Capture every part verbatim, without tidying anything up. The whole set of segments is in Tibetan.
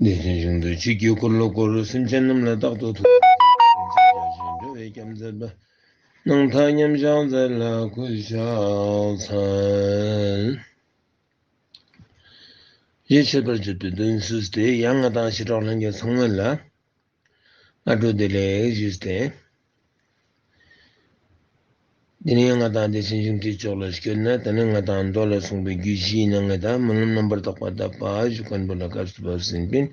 བདེ་ཆེན་གཞུང་དུ་ཆོས་ཀྱི་འཁོར་ལོ་བསྐོར། སེམས་ཅན་རྣམས་ལ་རྟག་ཏུ་ཐུགས་བརྩེ་ཞིང་འགྲོ་བའི་སྐྱབས་མཛད་པ། སྣང་མཐའ་མཉམ་བཞག་མཛད་ལ་གུས་ཕྱག་འཚལ། ཡིད་ཆེས་པར་བྱེད་པའི་མདུན་བསུས་ཏེ། ཡང་ང་དང་ཞི་ཁྲོ་ལྷན་རྒྱས་ཚང་མ་ལ་སྔ་དྲོ་བདེ་ལེགས་ཞུས་ཏེ། དེ་ནས་ང་དང་བདེ་ཆེན་གཞུང་དེའི་ཕྱོགས་ལ་བསྐྱོད་ན། དེ་ནས་ང་དང་མདོ་ལ་གསུངས་པའི་རྒྱུད་བཞིའི་ནང་ངེས་དང་སྨོན་ལམ་རྣམ་པར་དག་པ་བཏབ་པ་ཞུ་མཁན་པོ་ལ་སྐབས་སུ་བབས་ཟིན་པས།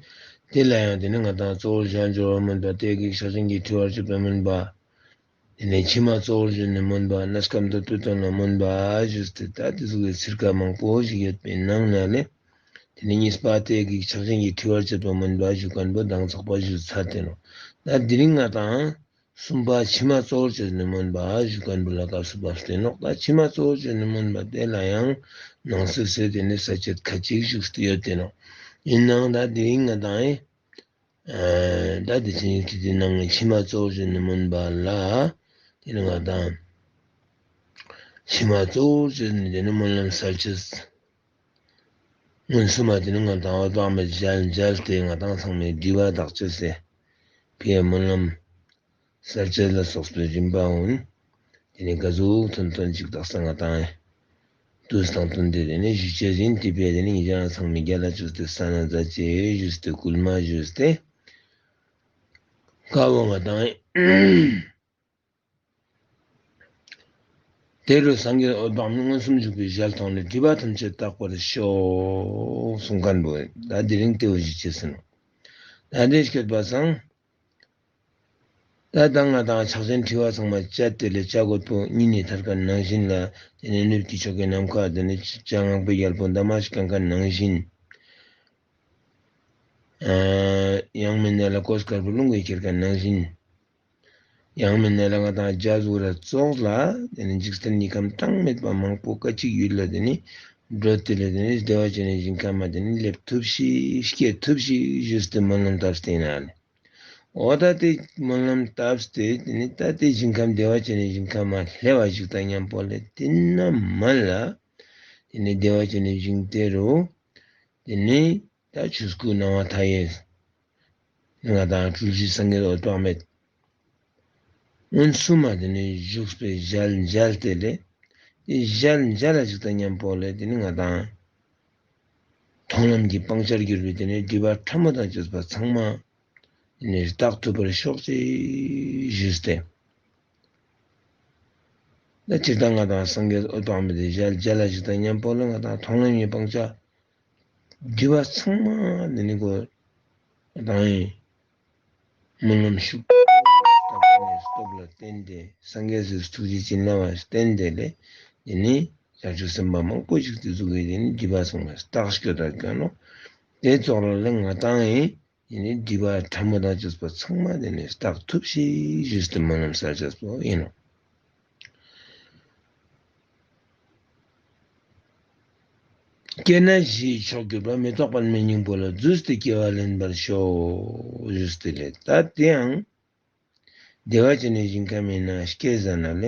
དེ་ལ་ཡང་དེ་ནས་ང་དང་གཙོ་བོར་ཞལ་སྦྱོར་བ་སྨོན་པ། སྟེ་བགེགས་ཕྱག་ཆེན་གྱི་ཕྲི་བར་བྱེད་པ་སྨོན་པ། དེ་ནས་ཕྱི་མ་གཙོ་བོར་བྱས་ནས་སྨོན་པ། གནས་སྐབས་འདི་དུས་གཏོང་ལ་སྨོན་པ་ཞུས་ཏེ། ད་དེ་ཚོ་གི་ཚིག་ཀ་མང་པོ་ཞིག་ཡོད་པའི་ནང་ནས་ལས། དེ་ནས་གཉིས་པ་སྟེ་བགེགས་ཕྱག་ཆེན་གྱི་ཕྲི་བར་བྱེད་པ་སྨོན་པ་ཞུ་མཁན་པོ་དང་ཚོགས་པ་ཞུ་ཚར་ཏེ་ནོ། ད་དེ་རིང་ང་དང་གསུམ་པ་ཕྱི་མ་གཙོ་བོར་བྱས་ནས་སྨོན་པ་ཞུ་མཁན་པོ་ལ་སྐབས་སུ་བབས་ཏེ་ནོ། ད་ཕྱི་མ་གཙོ་བོར་བྱས་ནས་སྨོན་པ་དེ་ལ་ཡང་ནང་གསེས་སུ་དེ་ནས་ས་བཅད་ཁ་ཅིག་བཞུགས་ཏེ་ཡོད་དེ་ནོ། ཡིན་ནའང་ད་དེ་རིང་ང་དང་ཨེ། ད་དེ་ཚེ་ཉིད་ཀྱི་དེ་ནང་ཕྱི་མ་གཙོ་བོར་བྱས་ནས་སྨོན་པ་ལ། དེ་ནི་ང་དང་ཕྱི་མ་གཙོ་བོར་བྱས་ནས་དེ་ནི་སྨོན་ལམ་གསལ་བྱེད། སྔོན་སོ་མ་དེ་ནི་ང་དང་འོད་དཔག་མེད་ཞལ་མཇལ་ཏེ་ང་དང་ཚང་མའི་སྒྲིབ་པ་དག་བྱེད་ཟེར། ཕའི་སྨོན་ལམ་གསལ་བྱེད་ལ་སོགས་པའི་རིམ་པའོ། དེ་ནས་ག་ཟུག་ཐོན་ཐོན་ཅིག་དག་ས་ང་དང་དུས་དང་བསྟུན་ཏེ་དེ་ནས་ཞུ་བྱེད་ཡིན། དེ་བས་དེ་ནས་ཉེ་ཞང་ཚང་མས་རྒྱ་ལ་བཅུག་སྟེ་ས་ན་མཛད་ཅེས་ཞུས་ཏེ་སྐུལ་མ་ཞུས་ཏེ། དཀའ་བོ་ང་དང་། དེ་རུ་སངས་རྒྱས་འོད་དཔག་མེད་མངོན་སུམ་བཞུགས་པའི་ཞལ་མཐོང་ནས། སྒྲིབ་པ་ཐམས་ཅད་དག་པར་ཤོག་གསུང་མཁན་པོ་ད་དེ་རིང་དེ་བོ་ཞུ་བྱེད་ཟིན་ནོ། ད་དེ་སྐྱོད་པ་སང་། ད་ལྟ་ང་དང་ཕྱག་ཆེན་ཕྲི་བ་ཚང་མ་བཅད་དེ་ལས་བྱ་རྒོད་པོ་གཉིས་ནས་ཐར་མཁན་ནང་བཞིན་ལ། དེ་ནས་ནུབ་ཀྱི་ཕྱོགས་ཀྱི་ནམ་མཁའ་དེ་ནས་བྱ་ངང་པོའི་རྒྱལ་པོ་འདབ་མ་བརྐྱང་མཁན་ནང་བཞིན། ཡང་མིན་ན་ལ་གོས་དཀར་པོ་རླུང་གིས་ཁྱེར་མཁན་ནང་བཞིན། ཡང་མིན་ན་ལ་ང་དང་རྒྱ་ཟུར་ར་ཙོགས་ལ་དེ་ནས་འཇིག་རྟེན་གཉིས་ཁམས་གྲངས་མེད་པ་མང་པོ་སྐད་ཅིག་ཡུལ་ལ་དེ་ནས་འགྲོ་དེ་ལས་དེ་ནས་བདེ་བ་ཅན་ནས་ཞིང་ཁམས་མ་དེ་ནས་སླེབས་ཐུབ་ཤིག་སྐྱེ་ཐུབ་ཤིག་ཞུས་ཏེ་སྨོན་ལམ་བཏབ་སྟེ་ན་ལས། འོ་ད་དེ་སྨོན་ལམ་བཏབ་སྟེ་དེ་ནས་ད་དེ་ཞིང་ཁམས་བདེ་བ་ཅན་ནས་ཞིང་ཁམས་མ་སླེབས་པ་ཞིག་དང་མཉམ་པོ་ལས། དེ་ན་མ་ལ་དེ་ནས་བདེ་བ་ཅན་ནས་ཞིང་དེ་རུ་དེ་ནས་ད་ཆོས་སྐུ་སྣང་བ་མཐའ་ཡས། ང་དང་སྤྲུལ་གཞི་སངས་རྒྱས་འོད་དཔག་མེད་མངོན་སུམ་མ་དེ་ནས་བཞུགས་པའི་ཞལ་མཇལ་ཏེ་ལས། དེ་ཞལ་མཇལ་ལ་ཞིག་དང་མཉམ་པོ་ལས་དེ་ནི་ང་དང་མཐོང་ལམ་གྱི་སྤང་བྱར་གྱུར་པའི་དེ་ནས་སྒྲིབ་པ་ཕྲ་མོ་དང་བཅས་པ་ཚང་མ་དེ་ནས་དག་ཐུབ་པར་ཤོག་ཅེས་ཞུས་ཏེ། ད་སྤྱིར་བཏང་ང་དང་སངས་རྒྱས་འོད་དཔག་མེད་དེ་ཞལ་མཇལ་ལ་ཞིག་དང་མཉམ་པོ་ལ་ང་དང་མཐོང་ལམ་གྱི་སྤང་བྱ་སྒྲིབ་པ་ཚང་མ་འདི་ནི་གོ་དང་ཡིན། སྨོན་ལམ་ཤུགས་དྲག་པོ་ནས་སྟོབས་ལ་བརྟེན་ཏེ། སངས་རྒྱས་སུ་ཐུགས་རྗེ་བྱིན་རླབས་ལ་བརྟེན་ཏེ་ལས། འདི་ནི་བྱང་ཆུབ་སེམས་དཔའ་མང་པོ་ཞིག་དེ་ཚོ་གིས་འདི་ནི་སྒྲིབ་པ་ཚང་མ་དག་སྐྱོ་དག་སྐྱོ་ནོ། དེ་ཚོགས་ལ་ལས་ང་དང་ཡིན། འདི་ནི་སྒྲིབ་པ་ཕྲ་མོ་དང་བཅས་པ་ཚང་མ་འདི་ནི་དག་ཐུབ་ཤིག་ཞུས་ཏེ་སྨོན་ལམ་གསལ་བྱེད་པོ་ཡིན་ནོ། སྐྱེ་གནས་བཞིའི་མཆོག་གྱུར་པ། མི་རྟག་པདྨའི་སྙིང་པོ་ལ། བརྫུས་ཏེ་སྐྱེ་བ་ལེན་པར་ཤོག་ཞུས་ཏེ་ལས། ད་དེའང་བདེ་བ་ཅན་ནས་ཞིང་ཁམས་མིན་ན་སྐྱེ་ཟ་ན་ལས།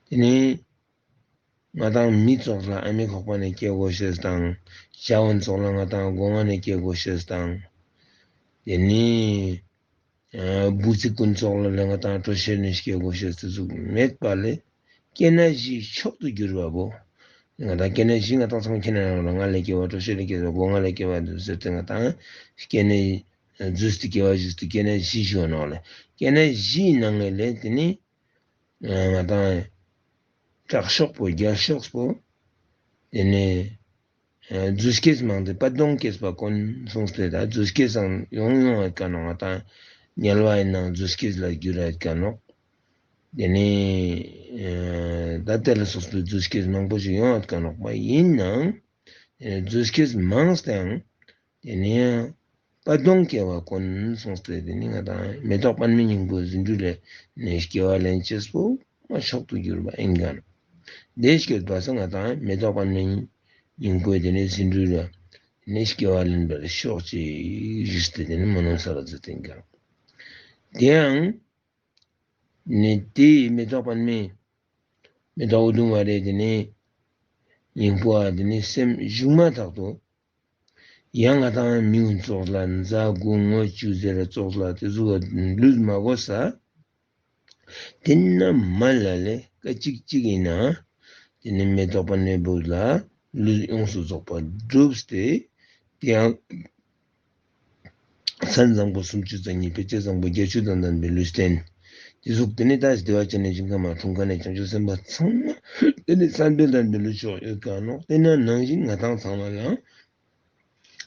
དེ་ནི་ང་དང་མི་ཚོགས་ལ་ཨ་མའི་ཁོག་པ་ནས་སྐྱེ་དགོས་ཤེས་དང་། བྱ་བོན་ཚོགས་ལ་ང་དང་སྒོ་ང་ནས་སྐྱེ་དགོས་ཤེས་དང་། དེ་ནི་བུ་ཚིག་ཀུན་ཚོགས་ལ་ལས་ང་དང་གྲོ་ཤེར་ནས་སྐྱེ་དགོས་ཤེས་དེ་ཚོ་མེད་པ་ལས། སྐྱེ་གནས་བཞིའི་མཆོག་ཏུ་གྱུར་པ་བོ། ང་དང་སྐྱེ་གནས་བཞི་ང་དང་ཚང་མ་ཁྱེད་ན་རང་ལ་ང་ལས་སྐྱེ་བ་གྲོ་ཤེར་ལས་སྐྱེ་བ་སྒོ་ང་ལས་སྐྱེ་བ་འདུག་ཟེར་ཏེ་ང་དང་སྐྱེ་གནས་བརྫུས་ཏེ་སྐྱེ་བ་བརྫུས་ཏེ་སྐྱེ་གནས་བཞི་ཞུ་ནོ་ལས། སྐྱེ་གནས་བཞིའི་ནང་ནས་ལས་དེ་ནི་ང་དང་དྲག་ཤོས་པོ་རྒྱལ་ཤོས་པོ་དེ་ནི། རྫུས་སྐྱེས་མང་སྟེ་པད་སྡོང་སྐྱེས་པ་དཀོན་གསུངས་ཏེ། ད་རྫུས་སྐྱེས་སང་ཡོང་ཡོང་བའི་ཀ་ནོ་ང་དང་དམྱལ་བ་ཡིན་ནང་རྫུས་སྐྱེས་ལ་འགྱུར་བའི་ཀ་ནོ། དེ་ནི་ད་དེ་ལ་སོགས་པའི་རྫུས་སྐྱེས་མང་པོ་ཞིག་ཡོང་བའི་ཀ་ནོ་པ་ཡིན་ནང་། རྫུས་སྐྱེས་མང་སྟེ་ཡང་དེ་ནི་ཡང་པད་སྡོང་སྐྱེ་བ་དཀོན་གསུངས་ཏེ། དེ་ནི་ང་དང་མེ་ཏོག་པདྨའི་སྙིང་པོ་ཟེ་འབྲུ་ལས་ནས་སྐྱེ་བ་ལེན་ཅེས་པོ་མ་མཆོག་ཏུ་གྱུར་པ་ཡིན་ཀ་ནོ། དེ་སྐྱེས་པ་སང་ང་དང་མེ་ཏོག་པདྨའི་སྙིང་པོ་དེ་ནས་ཟེ་འབྲུ་ལ་ནས་སྐྱེ་བ་ལེན་པར་ཤོག་ཅེས་ཞུས་ཏེ་དེ་ནི་སྨོན་ལམ་གསལ་བ་མཛད་དེ་ཡིན་ཀ་ནོ། དེའང་ནི་དེའི་མེ་ཏོག་པདྨའི་མེ་ཏོག་ཨུ་དུམ་ཝ་རའི་དེ་ནི་སྙིང་པོ་ཨ་དེ་ནི་སེམས་གཞུང་མ་ཐག་ཏུ་ ཡང་ང་དང་མིའུ་ཙོགས་ལ་ཛ་དགུ་ངོ་བཅུ་ཟེར་ཙོགས་ལ་དེ་ཚོ་ལུས་མ་གོ་ས། དེ་ན་མ་ལ་ལས་ཀ་གཅིག་གཅིག་ཡིན་ན། དེ་ནི་མེ་ཏོག་པ་ནོར་བུ་ལ་ལུས་ཡོངས་སུ་རྫོགས་པ་གྲུབ་སྟེ། དེ་ཡང་། མཚན་བཟང་པོ་སུམ་ཅུ་རྩ་གཉིས་ཕལ་ཆེར་བཟང་པོ་བརྒྱད་ཅུ་དང་ལྡན་པའི་ལུས་རྟེན། དེ་གཟུགས་དེ་ནི་ད་བདེ་བ་ཅན་ནི་ཞིང་ཁམས་མ་འཁྲུངས་ཁ་ནས་བྱང་ཆུབ་སེམས་དཔའ་ཚང་མ་དེ་ནི་མཚན་དཔེ་ལྡན་པའི་ལུས་ཤོག་ཡོད་ཀ་ནོག་དེ་ན་ནང་བཞིན་ང་དང་ཚང་མ་ལའང་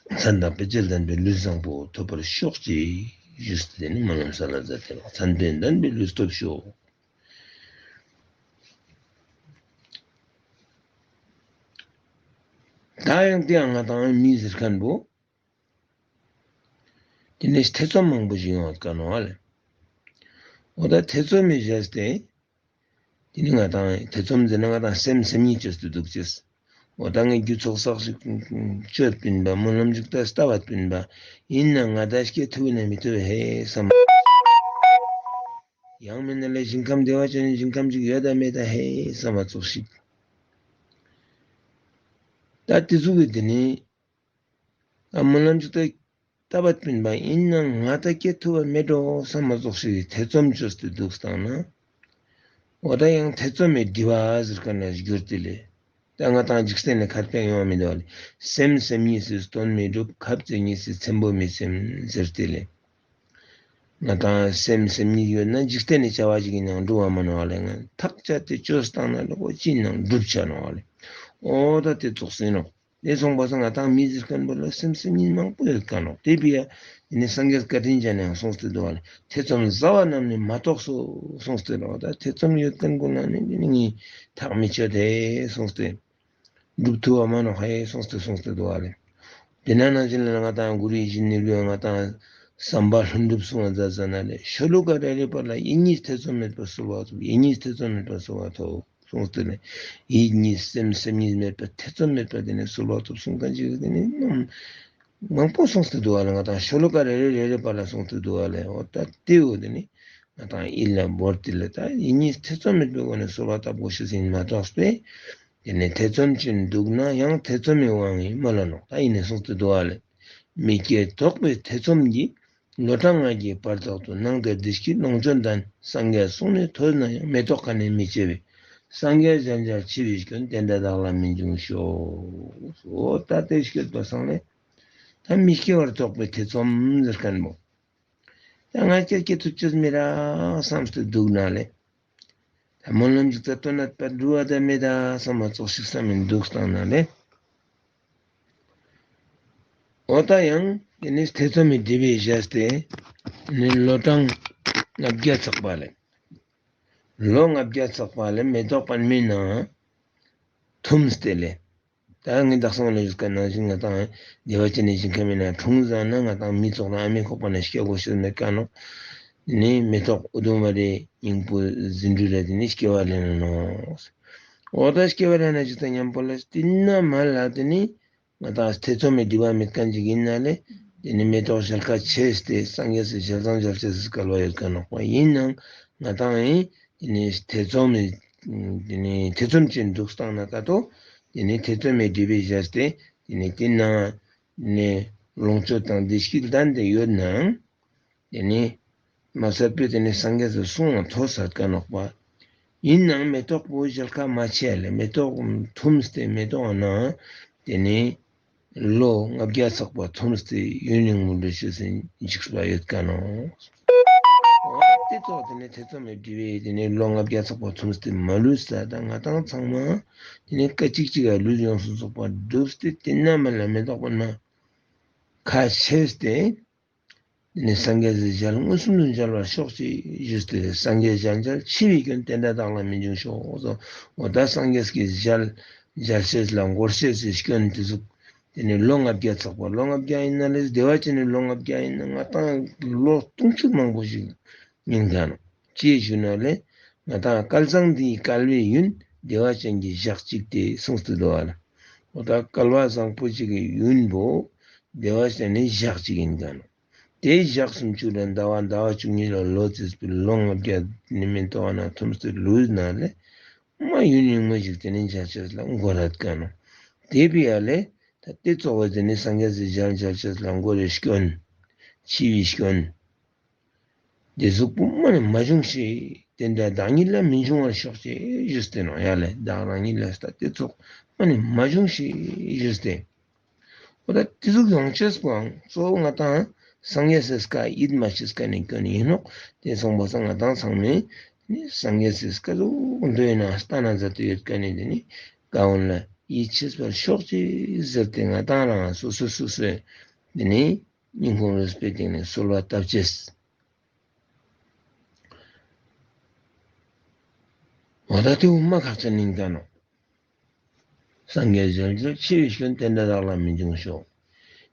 མཚན་དང་དཔེ་བྱད་ལྡན་པའི་ལུས་བཟང་པོ་ཐོབ་པར་ཤོག་ཅེས་ཞུས་ཏེ་ནི་སྨོན་ལམ་སལ་ལ་མཛད་དེ་ལ་མཚན་དཔེ་ལྡན་པའི་ལུས་ཐོབ་ཤོག་ད་ཡང་དེ་ཡང་ང་དང་མི་ཟེར་མཁན་པོ། དེ་ནས་ཐེ་ཚོམ་མང་པོ་ཞིག་ཡོང་བ་དཀའ་ནོ་བ་ལས། འོ་ད་ཐེ་ཚོམ་མི་བྱས་ཏེ། དེ་ནི་ང་དང་ཐེ་ཚོམ་ཟེར་ན་ང་དང་སེམས་སེམས་ཉིད་བཅོས་ཏེ་འདུག་ཅེས། འོ་ད་ངས་རྒྱུ་ཚོགས་བསགས་ཤིག་བཅོས་པིན་པ་སྨོན་ལམ་ཅིག་ད་ལྟ་བ་པིན་པ། ཡིན་ན་ང་ད་སྐྱེ་ཐུབ་ན་མི་ཐུབ་ཧེ་བསམ། ཡང་མིན་ན་ལས་ཞིང་ཁམས་བདེ་བ་ཅན་ཞིང་ཁམས་ཅིག་ཡོད་ད་མེད་ད་ཧེ་བསམ་པ་ཙོགས་ཤིག་ད་དེ་ཚོ་གི་དེ་ནི། ད་སྨོན་ལམ་ཅིག་ད་ལྟ་བ་པིན་པ་ཡིན་ན་ང་ད་སྐྱེ་ཐུབ་པ་མེད་འགྲོ་བསམ་པ་ཙོགས་ཤིག་ཐེ་ཚོམ་བཅོས་ཏེ་འདུག་བཏང་ན། འོ་ད་ཡང་ཐེ་ཚོམ་མེད་སྒྲིབ་པ་ཟེར་མཁན་ལ་འགྱུར་ཏེ་ལས། ད་ང་དང་འཇིག་རྟེན་ལས་ཁ་ཏོན་ཡོང་བ་མི་འདུག་བ་ལས། སེམས་སེམས་ཉིད་ཟེར་དོན་མི་འགྲུབ་ཁབ་རྩེ་ཉིད་ཟེར་ཚེམ་པོ་མི་སེམས་ཟེར་ཏེ་ལས། ང་དང་སེམས་སེམས་ཉིད་ཡོད་ན་འཇིག་རྟེན་ནི་བྱ་བ་ཞིག་ཡིན་ནའང་འགྲུབ་པ་མ་ནོར་བ་ལས་ང་ཐག་བཅད་དེ་བཅོས་བཏང་ན་ལོ་གོ་ཅི་ཡིན་ནའང་འགྲུབ་བྱ་ནོར་བ་ལས། འོ་ད་དེ་ཙོགས་ཟིན་ནོ། དེ་སོང་པ་སང་ང་དང་མི་ཟེར་མཁན་པོ་ལ་སེམས་སེམས་ཉིད་མང་པོ་ཡོད་ཀ་ནོག་དེ་བི་ཡ། དེ་ནི་སངས་རྒྱས་བཀའ་དྲིན་ཅན་ནས་གསུངས་ཏེ་འདུག་བ་ལས་ཐེ་ཚོམ་ཟ་བ་རྣམས་ནི་མ་གཏོགས་སོ་གསུངས་ཏེ་ནོག་ད་ཐེ་ཚོམ་ཡོད་མཁན་པོ་ལ་ནི་དེ་ནི་ངས་ཐག་མི་ཆོད་དེ་གསུངས་ཏེ། འགྲུབ་ཐུབ་བ་མ་ནོག་ཧེ་གསུངས་ཏེ་གསུངས་ཏེ་འདུག་བ་ལས། དེ་ན་ནང་བཞིན་ལ་ང་དང་གུ་རུ་ཡིད་བཞིན་ནོར་བུས་ང་དང་བསམ་པ་ལྷུན་གྲུབ་གསུང་བ་མཛད་ཟ་ན་ལས་ཤོ་ལོ་ཀ་རེ་རེ་བར་ལ་ཡིད་གཉིས་ཐེ་ཚོམ་མེད་པར་གསོལ་བ་ཐོབ་ཡིད་གཉིས་ཐེ་ཚོམ་མེད་པར་གསོལ་བ་ཐོབ། གསུངས་ཏེ་ནས། ཡིད་གཉིས་སེམས་སེམས་གཉིས་མེད་པ་ཐེ་ཚོམ་མེད་པ་དེ་ནས་གསོལ་བ་ཐོབ་གསུངས་མཁན་ཅིག་དེ་ནས་རྣམས་མང་པོ་གསུངས་ཏེ་འདུག་བ་ལ་ང་དང་ཤོ་ལོ་ཀ་རེ་རེ་རེ་རེ་བར་ལ་གསུངས་ཏེ་འདུག་བ་ལས་འོ་ད་དེ་འོ་དེ་ནས་ང་དང་ཡིད་ལ་བོར་ཏེ་ལས་ད་ཡིད་གཉིས་ཐེ་ཚོམ་མེད་པའི་སྒོ་ནས་གསོལ་བ་བཏབ་དགོས་ཤེས་ཡིན་མ་གཏོགས་པས། དེ་ནས་ཐེ་ཚོམ་ཅན་འདུག་ན་ཡང་ཐེ་ཚོམ་མི་དབང་ཡིན་མ་ལ་ནོག་ད་ཡིན་ནས་གསུངས་ཏེ་འདུག་བ་ལས། མི་སྐྱེ་དོགས་པའི་ཐེ་ཚོམ་གྱིས། ལོ་གྲངས་ལྔ་བརྒྱའི་བར་དག་ཏུ་སྣང་མཐའི་བདེ་སྐྱིད་ལོངས་སྤྱོད་ལྡན། སངས་རྒྱས་གསུང་ནི་ཐོས་ན་ཡང་མེ་ཏོག་ཁ་ནས་མི་སྐྱེ་བས། སངས་རྒྱས་མཇལ་མཇལ་འཆི་བའི་སྐྱོན་དེ་འདྲ་བདག་ལ་མི་འབྱུང་ཤོག་འོ་ད་དེ་སྐྱོད་པ་སང་ལས། ད་མི་སྐྱེ་བར་དོགས་པའི་ཐེ་ཚོམ་ཟེར་མཁན་པོ། ད་ང་སྐྱེ་སྐྱེ་ཐུབ་ཅེས་མི་རག་བསམ་སྟེ་འདུག་ན་ལས། ད་སྨོན་ལམ་ཅིག་ད་བཏོན་ན་པར་འགྲུབ་བ་ད་མེད་ད་བསམ་པ་ཙོགས་ཤིག་བསམ་མི་འདུག་སྟངས་ན་ལས། འོ་ད་ཡང་དེ་ནི་ཐེ་ཚོམ་མི་སྒྲིབ་པས་བཞག་སྟེ། ནི་ལོ་གྲངས་ལྔ་བརྒྱ་ཚགས་པ་ལས། ལོ་ལྔ་བརྒྱ་ཚགས་པ་ལས་མེ་ཏོག་པདྨའི་ནང་ཐུམ་སྟེ་ལས། ད་ངས་བདག་སོང་ལ་ཡོད་ཀ་ནང་བཞིན་ང་དང་བདེ་བ་ཅན་ནས་ཞིང་ཁམས་ན་འཁྲུངས་ཟ་ན་ང་དང་མི་ཚོགས་ལ་ཨ་མའི་ཁོག་པ་ན་སྐྱེ་དགོས་ཤེས་མེད་ཀ་ནོ། ནི་མེ་ཏོག་ཨུ་དུམ་བ་རེ་སྙིང་པོ་ཟིན་འགྲུལ་རེ་དེ་ནི་སྐྱེ་བ་ལེན་ནོ། འོ་ད་སྐྱེ་བ་ལེན་ན་ཅི་ད་མཉམ་པོ་ལ་དེ་ན་མ་ལ་དེ་ནི་ང་དང་ཐེ་ཚོམ་མེད་སྒྲིབ་པ་མེད་མཁན་ཅིག་ཡིན་ན་ལས་དེ་ནི་མེ་ཏོག་ཞལ་ཁ་ཕྱེས་ཏེ་སངས་རྒྱས་སུ་ཞལ་གཙང་མཇལ་ཅེས་སུ་སྐལ་བ་ཡོད་ཀ་ནོག་པ་ཡིན་ནའང་ང་དང་ཡིན། དེ་ནས་ཐེ་ཚོམ་ནི། དེ་ནས་ཐེ་ཚོམ་ཅན་འདུག་སྟངས་ན་ད་དོ། དེ་ནས་ཐེ་ཚོམ་མེད་སྒྲིབ་པས་བཞག་སྟེ། དེ་ནས་དེ་ན། ནས་ལོངས་སྤྱོད་དང་བདེ་སྐྱིད་ལྡན་ཏེ་ཡོད་ནའང་། དེ་ནས་མ་ཟད་པའི་དེ་ནས་སངས་རྒྱས་སུ་གསུང་བ་མཐོ་ས་དཀའ་ནོག་པ། ཡིན་ནའང་མེ་ཏོག་པོ་ཞལ་ཁ་མ་ཕྱེ་ལས་མེ་ཏོག་ཐུམ་སྟེ་མེ་ཏོག་ན། དེ་ནས། ལོ་ལྔ་བརྒྱ་ཚགས་པ་ཐོམས་ཏེ་ཡུན་རིང་མོ་འགྲོ་ཤེས་སུ་འཇིགས་པ་ཡོད་ཀ་ནོ། འོ་ད་དེ་ཚོ་དེ་ནས་ཐེ་ཚོམ་མེད་སྒྲིབ་པས་དེ་ནས་ལོ་ལྔ་བརྒྱ་ཚགས་པ་ཐོམས་ཏེ་མ་ལུས་ས་ད་ང་དང་ཚང་མ་དེ་ནས་སྐད་ཅིག་གཅིག་ལ་ལུས་ཡོངས་སུ་རྫོགས་པ་སྒྲུབ་སྟེ་དེ་ན་མ་ལ་མེ་ཏོག་པ་ན་ཁ་ཕྱེས་ཏེ། དེ་ནས་སངས་རྒྱས་སུ་མཇལ་མངོན་སུམ་དུ་མཇལ་བར་ཤོག་ཅེས་ཞུས་ཏེ་སངས་རྒྱས་ཞལ་མཇལ་འཆི་བའི་སྐྱོན་དེ་འདྲ་བདག་ལ་མི་འབྱུང་ཤོག་འོ་ད་སངས་རྒྱས་ཀྱི་ཞལ་མཇལ་ཤེས་ལ་འགོར་ཤེས་སུ་སྐྱོན་དེ་ཚོ་དེ་ནས་ལོ་ལྔ་བརྒྱ་ཚགས་པ་ལོ་ལྔ་བརྒྱ་ཡིན་ན་ལས་བདེ་བ་ཅན་ནི་ལོ་ལྔ་བརྒྱ་ཡིན་ན་ང་དང་ལོ་སྟོང་ཕྲག་མང་པོ་ཞིག་ཡིན་ཀ་ནོ། ཅེས་ཞུ་ན་ལས་ང་དང་སྐལ་བཟང་འདིའི་བསྐལ་པའི་ཡུན་བདེ་བ་ཅན་གྱི་ཞག་གཅིག་སྟེ་གསུངས་ཏེ་འདུག་བ་ལ། འོ་ད་སྐལ་བ་བཟང་པོ་ཅིག་གི་ཡུན་པོ་བདེ་བ་ཅན་ནི་ཞག་གཅིག་ཡིན་ཀ་ནོ། དེའི་ཞག་སུམ་ཅུ་ལ་ཟླ་བ་ཟླ་བ་བཅུ་གཉིས་ལ་ལོ་བརྩིས་པའི་ལོ་ལྔ་བརྒྱ་ནི་མེ་ཏོག་ན་ཐོམས་ཏེ་ལུས་ན་ལས། མ་ཡུན་རིང་མོ་ཞིག་དེ་ནས་མཇལ་ཅེས་ལ་འགོར་ར་དཀའ་ནོ། དེ་བི་ཡ་ལས་ད་ དེ་ཚོགས་པ་དེ་ནི་སངས་རྒྱས་སི་ཞལ་མཇལ་ཆེད་ལ་མགོ་རེ་སྐྱོན། འཆི་བའི་སྐྱོན། དེ་གཟུགས་པོ་མ་ནི་མ་བྱུང་ཞིག་དེ་འདྲ་བདག་ཉིད་ལ་མི་འབྱུང་བར་ཤོག་ཅེས་ཞུས་ཏེ་ནོ། ཡ་ལས་བདག་རང་ཉིད་ལ་ད་དེ་ཚོགས་མ་ནི་མ་བྱུང་ཞིག་ཞུས་ཏེ། འོ་ད་དེ་ཟུག་ཡོང་ཅེས་པོའང་གཙོ་བོ་ང་དང་སངས་རྒྱས་སི་བཀའ་ཡིད་མ་ཆེས་ཀ་ནས་སྐྱོན་ཡིན་ནོག་དེ་སོང་པ་སང་ང་དང་ཚང་མས་ནི་སངས་རྒྱས་སི་བཀའ་ཟུག་འདོད་ན་ལྟ་ན་ཟ་དུ་ཡོད་ཀ་ནས་དེ་ནི་བཀའ་འོན་ལ་ཡིད་ཆེས་པར་ཤོག་ཅེས་ཟེར་ཏེ་ང་དང་རང་སོ་སོ་སོ་སོས་དེ་ནི་སྙིང་ཁུང་རུས་པའི་སྟེང་ནས་གསོལ་བ་བཏབ་ཅེས། འོ་ད་དེ་འུ་མ་ཁག་ཅན་ནིང་ད་ནོ། སངས་རྒྱས་ཞལ་མཇལ་ཆེ་བའི་སྐྱོན་དེ་འདྲ་བདག་ལ་མི་འབྱུང་ཤོག་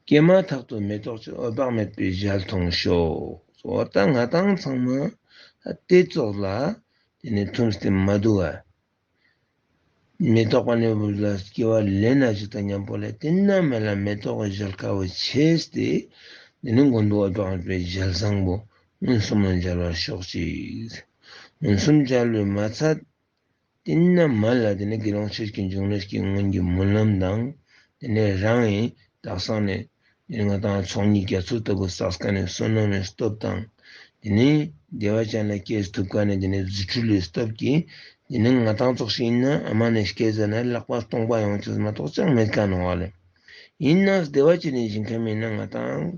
སྐྱེས་མ་ཐག་ཏུ་མེ་ཏོག་ཅན་འོད་དཔག་མེད་པའི་ཞལ་མཐོང་ཤོག་འོ་ད་ང་དང་ཚང་མ་དེ་ཚོགས་ལ་དེ་ནི་ཐུམས་ཏེ་མ་འདུག་ག་མེ་ཏོག་པ་ནི་བུ་ལ་སྐྱེ་བ་ལེན་ན་ཅིག་དང་མཉམ་པོ་ལས་དེ་ན་མེ་ལ་མེ་ཏོག་གི་ཞལ་དཀར་བོ་ཆེས་ཏེ་དེ་ནི་མགོན་པོ་འོད་དཔག་མེད་པའི་ཞལ་བཟང་པོ་མངོན་སུམ་ལ་མཇལ་བར་ཤོག་ཅིག་མངོན་སུམ་མཇལ་བའི་མ་ཚད། དེ་ན་མ་ལ་དེ་ནི་དགེ་སློང་ཆོས་ཀྱི་འབྱུང་གནས་ཀྱི་སྔོན་གྱི་སྨོན་ལམ་དང་། དེ་ནི་རང་ཡིན་དག་སང་ནས་དེ་ནི་ང་དང་ཚོགས་གཉིས་རྒྱ་མཚོ་ལྟ་བུ་བསགས་ཀ་ནས་བསོད་ནམས་ཀྱི་སྟོབས་དང་། དེ་ནི་བདེ་བ་ཅན་ལ་སྐྱེས་ཐུབ་ཀ་ནས་དེ་ནི་རྫུ་འཕྲུལ་ལས་སྟོབས་ཀྱིས་དེ་ནི་ང་དང་ཚོགས་ཤིག་ཡིན་ན་ཨ་མ་ནས་སྐྱེས་ཟ་ན་ལག་པ་སྟོང་པ་ཡོང་ཆེས་མ་གཏོགས་ཅང་མེད་ཀ་ནོ་བ་ལས། ཡིན་ནའང་བདེ་བ་ཅན་ནས་ཞིང་ཁམས་ཡིན་ན་ང་དང་།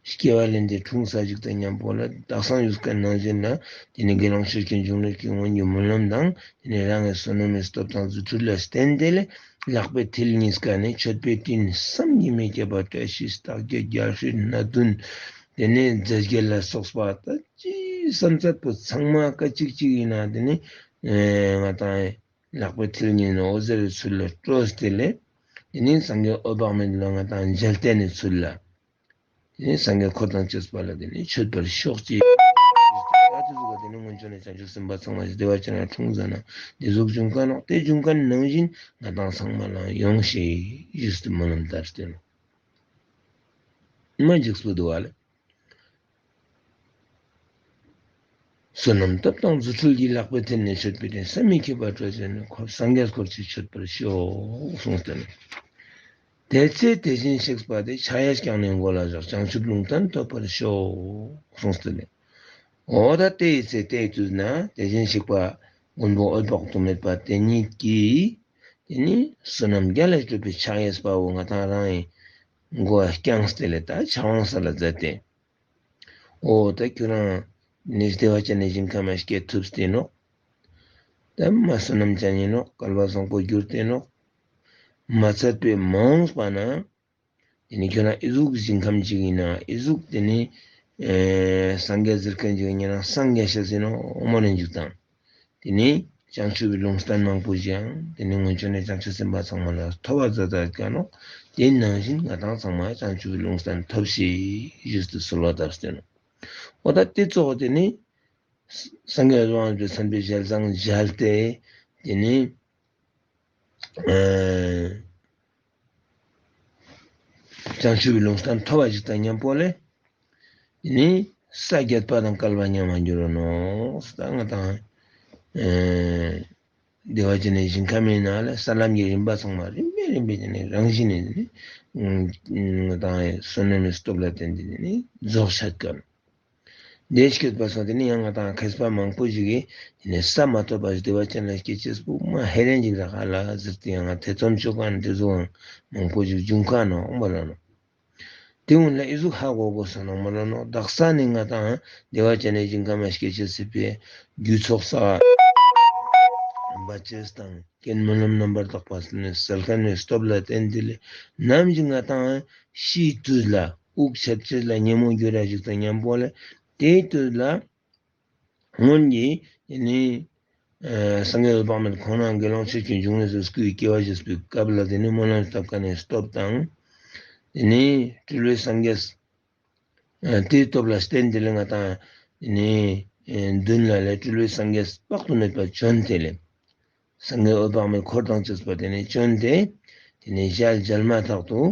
སྐྱེ་བ་ལེན་ཏེ་འཁྲུངས་ས་ཞིག་དང་མཉམ་པོ་ལ་དག་སང་ཡུལ་སྐད་ནང་བཞིན་ལ་དེ་ནི་དགེ་སློང་ཆོས་ཀྱི་འབྱུང་གནས་ཀྱི་སྔོན་གྱི་སྨོན་ལམ་དང་དེ་ནི་རང་གི་བསོད་ནམས་སྟོབས་དང་རྫུ་འཕྲུལ་ལ་བརྟེན་ཏེ་ལས་ལག་པའི་མཐིལ་གཉིས་ཀ་ནས་མཆོད་པའི་སྤྲིན་བསམ་གྱིས་མི་ཁྱབ་པ་བཀྲ་ཤིས་རྟགས་བརྒྱད་རྒྱལ་སྲིད་སྣ་བདུན། དེ་ནས་རྫས་བརྒྱད་ལ་སོགས་པ་ད་ཅི་བསམ་ཚད་པོ་ཚང་མ་ཀ་གཅིག་གཅིག་ཡིན་ན་དེ་ནི་ང་དང་ལག་པའི་མཐིལ་གཉིས་ནས་འོད་ཟེར་ཚུལ་ལ་སྤྲོས་ཏེ་ལས་དེ་ནི་སངས་རྒྱས་འོད་དཔག་མེད་ལ་ང་དང་མཇལ་བསྟན་ནས་ཚུལ་ལ། དེ་ནས་སངས་རྒྱས་འཁོར་དང་བཅས་པ་ལ་དེ་ནས་མཆོད་པར་ཤོག་ཅེས། ད་དེ་ཟུག་ག་དེ་ནས་སྔོན་བྱོན་ནས་བྱང་ཆུབ་སེམས་དཔའ་ཚང་མ་ཞིག་བདེ་བ་ཅན་ལ་འཁྲུངས་ཟ་ན་དེ་ཟུག་འབྱུང་ཁ་ནོག་དེ་འབྱུང་ཁ་ནང་བཞིན་ང་དང་ཚང་མ་ལ་ཡོང་ཞེས་ཡིད་དུ་སྨོན་ལམ་བཏབ་སྟེ་ནོ། མ་འཇིགས་པོ་འདུག་བ་ལ། བསོད་ནམས་སྟོབས་དང་རྫུ་འཕྲུལ་གྱིས་ལག་པའི་མཐིལ་ནས་མཆོད་པའི་སྤྲིན་བསམ་མི་ཁྱབ་པ་སྤྲོས་ཟིན་ནས་འཁོར་སངས་རྒྱས་འཁོར་ཅིག་མཆོད་པར་ཤོག་གསུངས་ཏེ་ནོ། དེ་ཚེ་དེ་བཞིན་གཤེགས་པ་དེ་ཕྱག་གཡས་བརྐྱང་ནས་མགོ་ལ་བཞག་བྱང་ཆུབ་ལུང་བསྟན་ཐོབ་པར་ཤོག་གསུངས་ཏེ་ནི། འོ་ད་དེའི་ཚེ་དེའི་དུས་ན་དེ་བཞིན་གཤེགས་པ་མགོན་པོ་འོད་དཔག་ཏུ་མེད་པ་དེ་ཉིད་ཀྱིས་དེ་ནི་བསོད་ནམས་རྒྱ་ལས་གྲུབ་པའི་ཕྱག་གཡས་པ་བོ་ང་དང་རང་ཡི་མགོ་བརྐྱངས་ཏེ་ལས་ད་ཕྱག་དབང་ས་ལ་མཛད་དེ། འོ་ད་ཁྱོད་རང་ནི་བདེ་བ་ཅན་ནི་ཞིང་ཁམས་ལ་སྐྱེ་ཐུབ་སྟེ་ནོག་ད་མ་བསོད་ནམས་ཅན་ཡིན་ནོག་བསྐལ་པ་བཟང་པོ་གྱུར་ཏེ་ནོག་མ་ཚད་པའི་མ་འོངས་པ་ན། དེ་ནི་ཁྱོད་རང་ཨི་ཟུག་ཞིང་ཁམས་ཅིག་ཡིན་ན་ཨི་ཟུག་དེ་ནི་སངས་རྒྱས་ཟེར་མཁན་ཅིག་ཡིན་ན་སངས་རྒྱས་ཤ་ཟེར་ནོ་འོ་མོ་ནི་འཇུག་དང་། དེ་ནི་བྱང་ཆུབ་པའི་ལུང་བསྟན་མང་པོ་ཞིག་ཡང་དེ་ནི་སྔོན་བྱོན་ནས་བྱང་ཆུབ་སེམས་དཔའ་ཚང་མ་ལ་ཐོབ་པ་མཛད་དེ་ཀ་ནོ། དེ་ནང་བཞིན་ང་དང་ཚང་མ་བྱང་ཆུབ་པའི་ལུང་བསྟན་ཐོབ་ཤིག་ཞུས་ཏེ་གསོལ་བ་བཏབ་སྟེ་ནོ། འོ་ད་དེ་གཙོ་བོ་དེ་ནི་སངས་རྒྱས་དབང་དུ་ཚན་པའི་ཞལ་བཟང་མཇལ་ཏེ་དེ་ནི་བྱང་ཆུབ་པའི་ལུང་བསྟན་ཐོབ་པ་ཞིག་དང་མཉམ་པོ་ལས། དེ་ནི་ས་བརྒྱད་པ་དང་བསྐལ་པ་མཉམ་པར་འགྱུར་རོ་ནོ། ད་ང་དང་བདེ་བ་ཅན་ནི་ཞིང་ཁམས་ཡིན་ན་ལས་ས་ལམ་གྱི་རིམ་པ་ཚང་མ་རིམ་པས་རིམ་པས་དེ་ནི་རང་བཞིན་ནས་དེ་ནི་ང་དང་བསོད་ནམས་སྟོབས་ལ་བརྟེན་ཏེ་དེ་ནི་རྫོགས་ཆགས་ཀྱང་། དེ་སྐྱོད་པ་སོང་དེ་ནི་ཡང་ང་དང་མཁས་པ་མང་པོ་ཞིག་གིས་དེ་ནི་ས་མ་ཐོབ་པ་བདེ་བ་ཅན་ལ་སྐྱེ་ཅེས་པོ་མ་ཧེ་རན་ཅིག་ར་ཧ་ལ་ཟེར་ཏེ་ཡང་ང་ཐེ་ཚོམ་ཆོ་ག་ནི་དེ་ཚོའང་མང་པོ་ཞིག་འབྱུང་ཁ་ནོ་མ་ལ་ནོ། དེ་འུན་ལ་ཨི་ཟུག་ཧ་གོ་གོ་ས་ནོ་མ་ལ་ནོ། དག་ས་ནི་ང་དང་བདེ་བ་ཅན་ནི་ཞིང་ཁམས་ལ་སྐྱེ་ཅེས་སྲིད་པའི་རྒྱུ་ཚོགས་ས་བ་ཅེས་དང་། རྐྱེན་སྨོན་ལམ་རྣམ་པར་དག་པ་ནི་སལ་ཁན་ནི་སྟོབས་ལ་བརྟེན་ཏེ་ལས་ནམ་ཞིག་ང་དང་ཤིའི་དུས་ལ་དབུགས་ཆད་ཅེས་ལ་ཉིན་མོ་འགྱུར་ར་ཞིག་དང་མཉམ་པོ་ལས་དེའི་དུས་ལ་སྔོན་གྱི་དེ་ནི་སངས་རྒྱས་འོད་དཔག་མེད་ཁོང་རང་དགེ་སློང་ཆོས་ཀྱི་འབྱུང་གནས་སུ་སྐུའི་སྐྱེ་བ་བཞེས་པའི་སྐབས་ལ་དེ་ནི་སྨོན་ལམ་བཏབ་ཁན་ནི་སྟོབས་དང་། དེ་ནི་སྤྲུལ་པའི་སངས་རྒྱས་དེའི་སྟོབས་ལ་བརྟེན་ཏེ་ལས་ང་དང་དེ་ནི་མདུན་ལ་ལས་སྤྲུལ་པའི་སངས་རྒྱས་དཔག་ཏུ་མེད་པ་བྱོན་ཏེ་ལས། སངས་རྒྱས་འོད་དཔག་མེད་འཁོར་དང་བཅས་པ་དེ་ནི་བྱོན་ཏེ། དེ་ནི་ཞལ་མཇལ་མ་ཐག་ཏུ།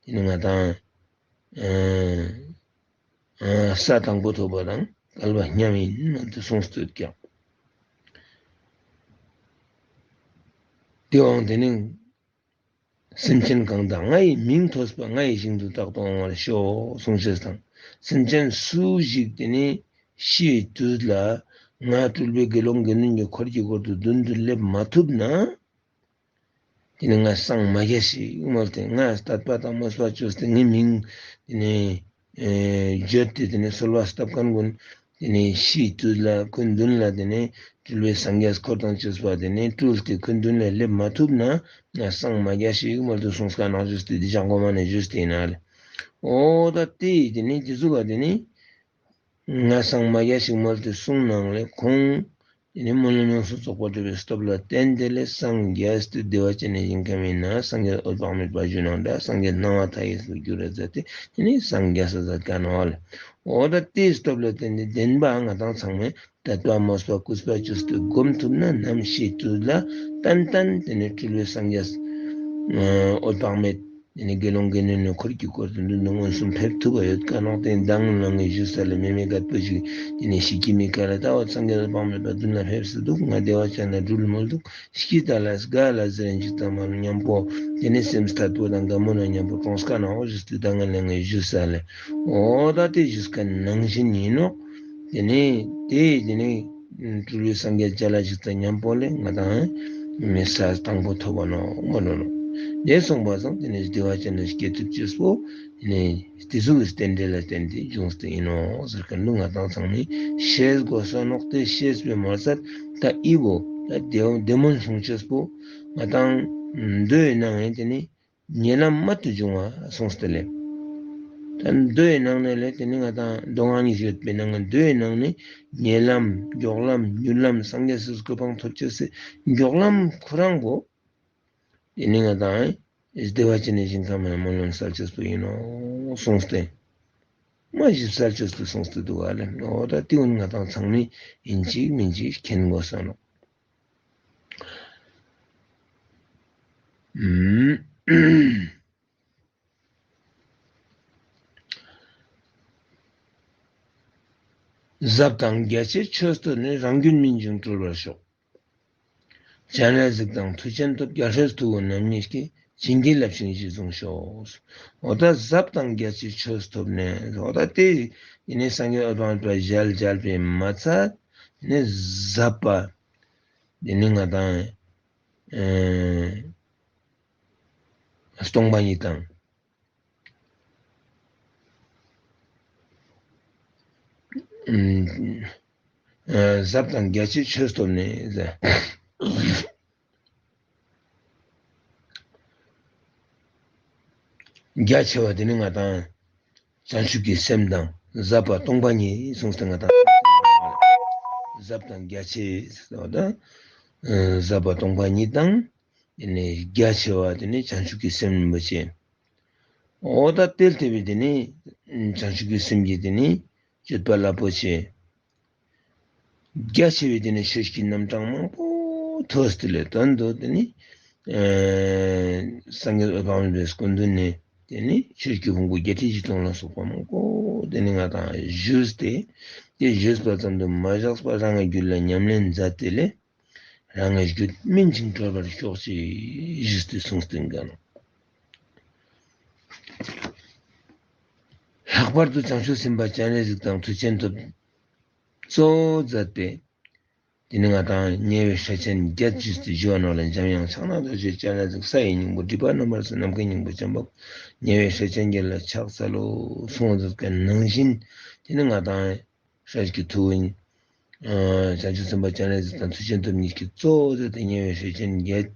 དེ་ནི་ང་དང་། ས་དང་པོ་ཐོབ་པ་དང་བསྐལ་པ་མཉམ་ཡིན་ནོ་དེ་གསུངས་སྟོད་ཀྱང་། དེའང་དེ་ནི། སེམས་ཅན་གང་དག་ང་ཡི་མིང་ཐོས་པ། ང་ཡི་ཞིང་དུ་རྟག་ཏུ་འོང་བར་ཤོག་གསུངས་ཞེས་དང་། སེམས་ཅན་སུ་ཞིག་དེ་ནི་ཤི་བའི་དུས་ལ་ང་སྤྲུལ་པའི་དགེ་སློང་དགེ་འདུན་གྱི་འཁོར་གྱི་སྐོར་དུ་མདུན་དུ་སླེབས་མ་ཐུབ་ན། དེ་ནི་ང་སངས་མ་རྒྱས་ཤིག་མོལ་ཏེ། ང་དད་པ་དང་མོས་པ་བཅོས་ཏེ་ངའི་མིང་དེ་ནི་ཨེ་བརྗོད་དེ། དེ་ནི་གསོལ་བ་བཏབ་མཁན་ཀུན་དེ་ནི་ཤི་དུས་ལ་ཁོའི་མདུན་ལ་དེ་ནི་སྤྲུལ་པའི་སངས་རྒྱས་འཁོར་དང་བཅས་པ་དེ་ནི་སྤྲུལ་ཏེ་ཁོའི་མདུན་ལ་སླེབས་མ་ཐུབ་ན། ང་སངས་མ་རྒྱས་ཤིག་མོལ་ཏེ་གསུངས་ཀ་ནོག་ཞུས་ཏེ། འདི་ཅང་གོ་མ་ནས་ཞུས་ཏེ་ཡིན་ན་ལེ། འོ་ད་དེ་དེ་ནི་དེ་ཚོ་ག་དེ་ནི། ང་སངས་མ་རྒྱས་ཤིག་མོལ་ཏེ་གསུངས་ནའང་ལེ། ཁོང་དེ་ནི་སྨོན་ལམ་ཡོངས་སུ་རྫོགས་པར་སྒྲུབ་པའི་སྟོབས་ལ་བརྟེན་ཏེ་ལེ། སངས་རྒྱས་ཏེ་བདེ་བ་ཅན་ནས་ཞིང་ཁམས་ཡིན་ན། སངས་རྒྱས་འོད་དཔག་མེད་པ་བཞུགས་ནའང་འདྲ། སངས་རྒྱས་སྣང་བ་མཐའ་ཡས་སུ་འགྱུར་རེ་མཛད་དེ། དེ་ནི་སངས་རྒྱས་སོ་མཛད་ཀ་ནོག་ལེ། འོ་ད་དེའི་སྟོབས་ལ་བརྟེན་ཏེ་བདེན་པ་ང་དང་ཚང་མས་དད་པ་མོས་པ་གུས་པ་བཅོས་ཏེ་སྒོམ་ཐུབ་ན། ནམ་ཤི་དུས་ལ་ཏན་ཏན་དེ་ནི་སྤྲུལ་པའི་སངས་རྒྱས་འོད་དཔག་མེད། དེ་ནི་དགེ་སློང་དགེ་འདུན་ནི་འཁོར་གྱི་སྐོར་དུ་མདུན་དུ་མངོན་སུམ་ཕེབས་ཐུབ་པ་ཡོད་ཀ་ནོག། དེ་མདང་ལ་ངས་ཞུས་ས་ལེ། མེ་མེ་རྒད་པོ་ཞིག་དེ་ནི་ཤི་ཀི་མི་ཀ་ལ་ད་འོ་སངས་རྒྱས་འོད་དཔག་མེད་པ་མདུན་ལ་ཕེབས་སུ་འདུག། ང་བདེ་བ་ཅན་ལ་འགྲུལ་མོལ་འདུག། ཤི་ཀི་ད་ལ་སྒ་ལ་ཟེར་འཇིག་ད་མ་ལ་མཉམ་པོ་དེ་ནི་སེམས་ཐད་པོ་དང་དགའ་མོ་ན་མཉམ་པོ་གྲོངས་ཀ་ནོག་ཞུས་ཏེ། ད་ང་ལ་ངས་ཞུས་ས་ལེ། འོ་ད་དེ་ཞུས་ཀ་ནང་བཞིན་ཡིན་ནོག། དེ་ནས་དེ་དེ་ནས་སྤྲུལ་པའི་སངས་རྒྱས་བརྒྱ་ལ་གཅིག་དང་མཉམ་པོ་ལས་ང་དང་མི་ས་དང་པོ་ཐོབ་པ་ནོག་མ་ནོག། དེ་སོང་པ་སང་དེ་ནས་བདེ་བ་ཅན་ལ་སྐྱེ་ཐུབ་ཅེས་པོ་དེ་ནས་དེ་ཚོ་གི་རྟེན་འབྲེལ་ལ་བརྟེན་ཏེ་འབྱུང་སྟེ་ཡིན་ནོག་ཟེར་ག་འདུག། ང་དང་ཚང་མས་ཤེས་དགོས་ས་ནོག། དེ་ཤེས་པའི་མ་ཚད་ད་ཨི་བོ་ད་བདེ་བདེ་སྨོན་གསུང་ཅེས་པོ་ང་དང་མདོའི་ནང་ཡང་དེ་ནས་ཉེ་ལམ་རྨད་དུ་བྱུང་བ་གསུངས་ཏེ་ལེ། ད་མདོའི་ནང་ནས་ལེ། དེ་ནི་ང་དང་མདོ་སྔགས་ཡོད་པའི་ནང་ང་མདོའི་ནང་ནས་ཉེ་ལམ་མགྱོགས་ལམ་མྱུར་ལམ་སངས་རྒྱས་སུ་གོ་འཕང་ཐོབ་ཅེས་སི་མགྱོགས་ལམ་ཁོ་རང་གོ། དེ་ནི་ང་དང་བདེ་བ་ཅན་ནས་ཞིང་ཁམས་ལ་སྨོན་ལམ་གསལ་ཅེས་པོ་ཡིན་ནོག་གསུངས་ཏེ། མ་གཞི་གསལ་ཅེས་པོ་གསུངས་ཏེ་འདུག་ག་ལེ། འོ་ད་དེ་ཀུན་ང་དང་ཚང་མས་ཡིན་གཅིག་མིན་གཅིག་མཁྱེན་དགོས་ས་ནོག། ཟབ་དང་རྒྱ་ཆེའི་ཆོས་སྟོན་ནས། རང་རྒྱུད་སྨིན་ཅིང་གྲོལ་བར་ཤོག། སྤྱན་རས་གཟིགས་དང་མཐུ་ཆེན་ཐོབ། རྒྱལ་སྲས་ཐུ་བོ་རྣམ་གཉིས་ཀྱིས། བྱིན་གྱིས་བརླབས་ཤིང་གཞི་བཟུང་ཤོག། འོ་ད་ཟབ་དང་རྒྱ་ཆེའི་ཆོས་ཐོབ་ནས། འོ་ད་དེ་ཡིན་ནས་སངས་རྒྱས་འོད་དཔག་མེད་པ་ཞལ་མཇལ་བའི་མ་ཚད་ནས་ཟབ་པ། དེ་ནི་ང་དང་ཨེ་སྟོང་པ་ཉིད་དང་། ཨེ་ཟབ་དང་རྒྱ་ཆེའི་ཆོས་ཐོབ་ནས། རྒྱ་ཆེ་བ་དེ་ནི་ང་དང་བྱང་ཆུབ་ཀྱི་སེམས་དང་། ཟབ་པ་སྟོང་པ་ཉིད་གསུངས་ཏེ་ང་དང་ཟབ་དང་རྒྱ་ཆེ་ཟེར་བ་དང་། ཟབ་པ་སྟོང་པ་ཉིད་དང་། དེ་ནས་རྒྱ་ཆེ་བ་དེ་ནི་བྱང་ཆུབ་ཀྱི་སེམས་རིན་པོ་ཆེ། འོ་ད་དེ་ལྟ་བུའི་དེ་ནི་བྱང་ཆུབ་ཀྱི་སེམས་ཀྱི་དེ་ནི་སྤྱོད་པ་རླབས་པོ་ཆེ། རྒྱ་ཆེ་བའི་དེ་ནི་ཆོས་ཀྱི་རྣམ་གྲངས་མང་པོ་ཐོས་ཏེ་ལེ། དོན་དུ་དེ་ནི་ཨེ་སངས་རྒྱས་འོད་དཔག་མེད་པའི་སྐུ་མདུན་ནས་དེ་ནི་ཆོས་ཀྱི་ཕུང་པོ་བརྒྱད་ཁྲི་བཞི་སྟོང་ལ་སོགས་པ་མང་པོ་དེ་ནི་ང་དང་ཞུས་ཏེ། དེ་ཞུས་པ་ཙམ་དུ་མ་བཞག་པར་རང་གི་རྒྱུད་ལ་ཉམས་ལེན་མཛད་དེ་ལེ། རང་གི་རྒྱུད་སྨིན་ཅིང་གྲོལ་བར་ཤོག་ཅེས་ཞུས་ཏེ་གསུངས་ཏེ་འགའ་ནོ། ལྷག་པར་དུ་བྱང་ཆུབ་སེམས་དཔའ་སྤྱན་རས་གཟིགས་དང་མཐུ་ཆེན་ཐོབ་གཙོ་བོ་མཛད་པས། དེ་ནི་ང་དང་ཉེ་བའི་སྲས་ཆེན་བརྒྱད་ཞུས་ཏེ་ཞུ་བ་ནོ་ལ། འཇམ་དབྱངས་ཕྱག་ན་རྡོ་རྗེ་སྤྱན་རས་གཟིགས། ས་ཡི་སྙིང་པོ་སྒྲིབ་པ་རྣམ་པར་སེལ། ནམ་མཁའི་སྙིང་པོ་བྱམས་པ། ཉེ་བའི་སྲས་ཆེན་བརྒྱད་ལ་ཕྱག་འཚལ་ལོ་གསུངས་པ་ནང་བཞིན། དེ་ནི་ང་དང་སྲས་ཀྱི་ཐུ་བོ་ཡིན། བྱང་ཆུབ་སེམས་དཔའ་སྤྱན་རས་གཟིགས་དང་མཐུ་ཆེན་ཐོབ་གཉིས་ཀྱིས་གཙོ་བོ་མཛད་དེ་ཉེ་བའི་སྲས་ཆེན་བརྒྱད་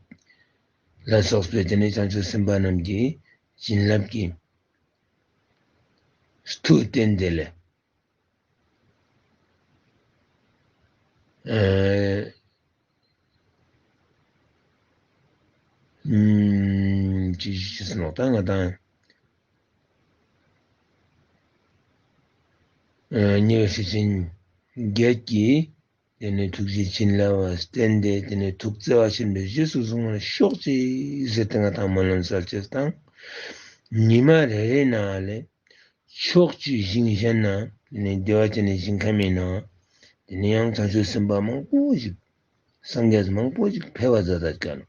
ལ་སོགས་པའི་དེ་ནས་བྱང་ཆུབ་སེམས་དཔའ་རྣམས་ཀྱི་བྱིན་རླབས་ཀྱིས་ཐུགས་བརྟན་ཏེ་ལས། ཨེ། ཨུམ། ཅི་ཞིག་ཟེར་ནོ་ད་ང་དང་། ཨེ། ཉེ་བའི་སྲས་ཆེན་བརྒྱད་ཀྱིས་དེ་ནས་ཐུགས་རྗེ་བྱིན་རླབས་བརྟེན་ཏེ་དེ་ནས་ཐུགས་བརྩེ་བ་ཆེན་པོས་རྗེས་སུ་བཟུང་བར་ཤོག་ཅིག་ཟེར་ཏེ་ང་དང་སྨོན་ལམ་གསལ་ཅེས་དང་། ཉི་མ་རེ་རེ་ནང་ལས་ཕྱོགས་བཅུའི་ཞིང་གཞན་ན་དེ་ནས་བདེ་བ་ཅན་ནས་ཞིང་ཁམས་ཡིན་ན། དེ་ནས་ཡང་བྱང་ཆུབ་སེམས་དཔའ་མང་པོ་ཞིག་སངས་རྒྱས་མང་པོ་ཞིག་ཕེབས་པ་མཛད་ད་ཀ་ནོ།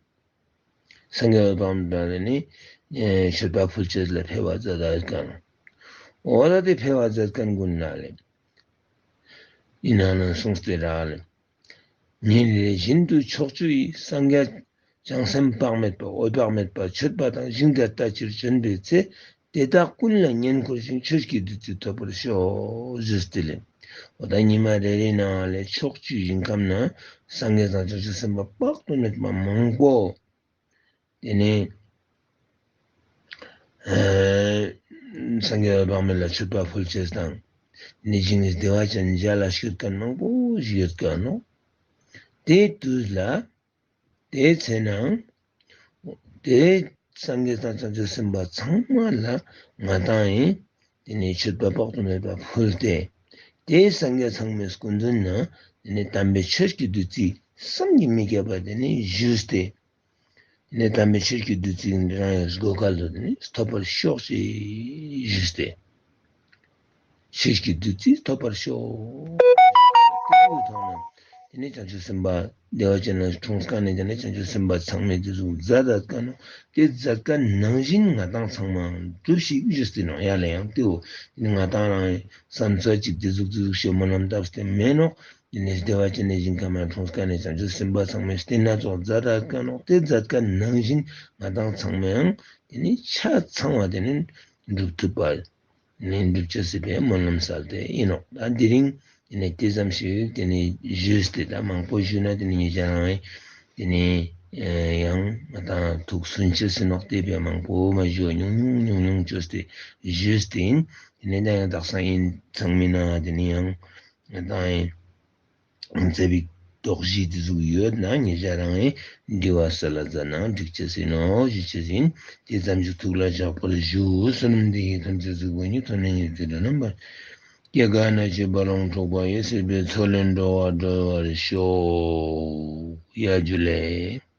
སངས་རྒྱས་འོད་དཔག་མེད་ལ་ནི་མཆོད་པ་ཕུལ་ཅེས་ལ་ཕེབས་པ་མཛད་ད་ཡོད་ཀྱང་། འོ་ད་དེ་ཕེབས་པ་མཛད་མཁན་ཀུན་ན་ལེ། ཡིན་ན་ན་གསུངས་ཏེ་ར་ལེ། ཉིན་རེ་བཞིན་དུ་ཕྱོགས་བཅུ་ཡི་སངས་རྒྱས་བྱང་སེམས་དཔག་མེད་པ་འོད་དཔག་མེད་པ་མཆོད་པ་དང་ཞིང་དེར་ལྟ་ཕྱིར་བྱོན་པའི་ཚེ། དེ་དག་ཀུན་ལ་བསྙེན་བཀུར་ཞིང་ཆོས་ཀྱི་བདུད་རྩི་ཐོབ་པར་ཤོག་ཞུས་ཏེ་ལེ། འོ་ད་ཉི་མ་རེ་རེའི་ནང་ལ་ཕྱོགས་བཅུའི་ཞིང་ཁམས་ན་སངས་རྒྱས་དང་བྱང་ཆུབ་སེམས་དཔའ་དཔག་ཏུ་མེད་པ་མང་པོ། དེ་ནས་ཨ་སངས་རྒྱས་འོད་དཔག་མེད་ལ་མཆོད་པ་ཕུལ་ཅེས་དང་། དེ་ནས་ཞིང་བདེ་བ་ཅན་མཇལ་ལ་སྐྱོད་མཁན་མང་པོ་ཞིག་ཡོད་ཀྱང་ནོ། དེའི་དུས་ལ། དེའི་ཚེ་ན། དེའི་སངས་རྒྱས་དང་བྱང་ཆུབ་སེམས་དཔའ་ཚང་མ་ལ་ང་དང་ཡིན། དེ་ནས་མཆོད་པ་དཔག་ཏུ་མེད་པ་ཕུལ་ཏེ། དེའི་སངས་རྒྱས་ཚང་མའི་སྐུ་མདུན་ན། དེ་ནས་དམ་པའི་ཆོས་ཀྱི་བདུད་རྩི་བསམ་གྱིས་མི་ཁྱབ་པ་དེ་ནས་ཞུས་ཏེ། དེ་ནས་དམ་པའི་ཆོས་ཀྱི་བདུད་རྩི་རང་ཡང་སྒོ་ཁ་ལ་དེ་ནས་ཐོབ་པར་ཤོག་ཅེས་ཞུས་ཏེ། ཆོས་ཀྱི་བདུད་རྩི་ཐོབ་པར་ཤོག་དེ་ནས་བྱང་ཆུབ་སེམས་དཔའ་བདེ་བ་ཅན་ལ་འཁྲུངས་ཀ་ནས་དེ་ནས་བྱང་ཆུབ་སེམས་དཔའ་ཚང་མས་དེ་ཟུག་མཛད་ད་ཀ་ནོ། དེ་མཛད་ཀ་ནང་བཞིན་ང་དང་ཚང་མ་འགྲུབ་ཤིག་ཞུས་ཏེ་ནོ། ཡ་ལ་ཡང་དེའོ། དེ་ནས་ང་དང་རང་བསམ་ཚུལ་གཅིག་དེ་ཟུག་དེ་ཟུག་ཞེས་སྨོན་ལམ་བཏབ་སྟེ་མེད་ནོ། དེ་ནས་བདེ་བ་ཅན་ནས་ཞིང་ཁམས་ལ་འཁྲུངས་ཀ་ནས་བྱང་ཆུབ་སེམས་དཔའ་ཚང་མས་བསྟེན་ན་ཙོགས་མཛད་ད་ཀ་ནོ། དེ་མཛད་ཀ་ནང་བཞིན་ང་དང་ཚང་མའང་དེ་ནས་ཆ་ཚང་བ་དེ་ནས་འགྲུབ་ཐུབ་པ། ནས་འགྲུབ་ཅེས་སྲིད་པའི་སྨོན་ལམ་གསལ་ཏེ་ཡིན་ནོ། ད་དེ་རིང་དེ་ནས་དེ་ཙམ་ཞིག་དེ་ནས་ཞུས་ཏེ། ད་མང་པོ་ཞུས་ན་དེ་ནས་ཉེ་ཆར་རང་དེ་ནས་ཡང་ང་དང་ཐུགས་སུན་ཅེས་སྲིད་ནོག། དེ་བས་མང་པོ་མ་ཞུ་ཉུང་ཉུང་ཉུང་ཉུང་བཅོས་ཏེ་ཞུས་ཏེ་ཡིན། དེ་ནས་ད་ཡང་དག་ས་ཡིན་ཚང་མིན་ན་དེ་ནས་ཡང་ང་དང་ཡིན། མཛད་པའི་རྟོགས་གཞི་དེ་ཟུག་ཡོད་ན་ཉེ་ཆར་རང་ཡིན་འདྲི་བ་སལ་ལ་མཛད་ན་འགྲིག་ཅེས་ཡིན་ནོ་ཞུ་ཅེས་ཡིན། དེ་ཙམ་ཞིག་ཐུགས་ལ་བཞག་པར་ཞུ། བསོད་ནམས་འདི་ཡིས་ཐམས་ཅད་གཟིགས་པ་ཉིད། ཐོབ་ནས་ཉེར་འཚེ་དགྲ་རྣམས་ཕམ། སྐྱེ་རྒ་ན་འཆིའི་རྦ་ཀློང་འཁྲུགས་པ་ཡི། སྲིད་པའི་མཚོ་ལས་འགྲོ་བ་སྒྲོལ་བར་ཤོག། ཡ་ཇུ་ལེ།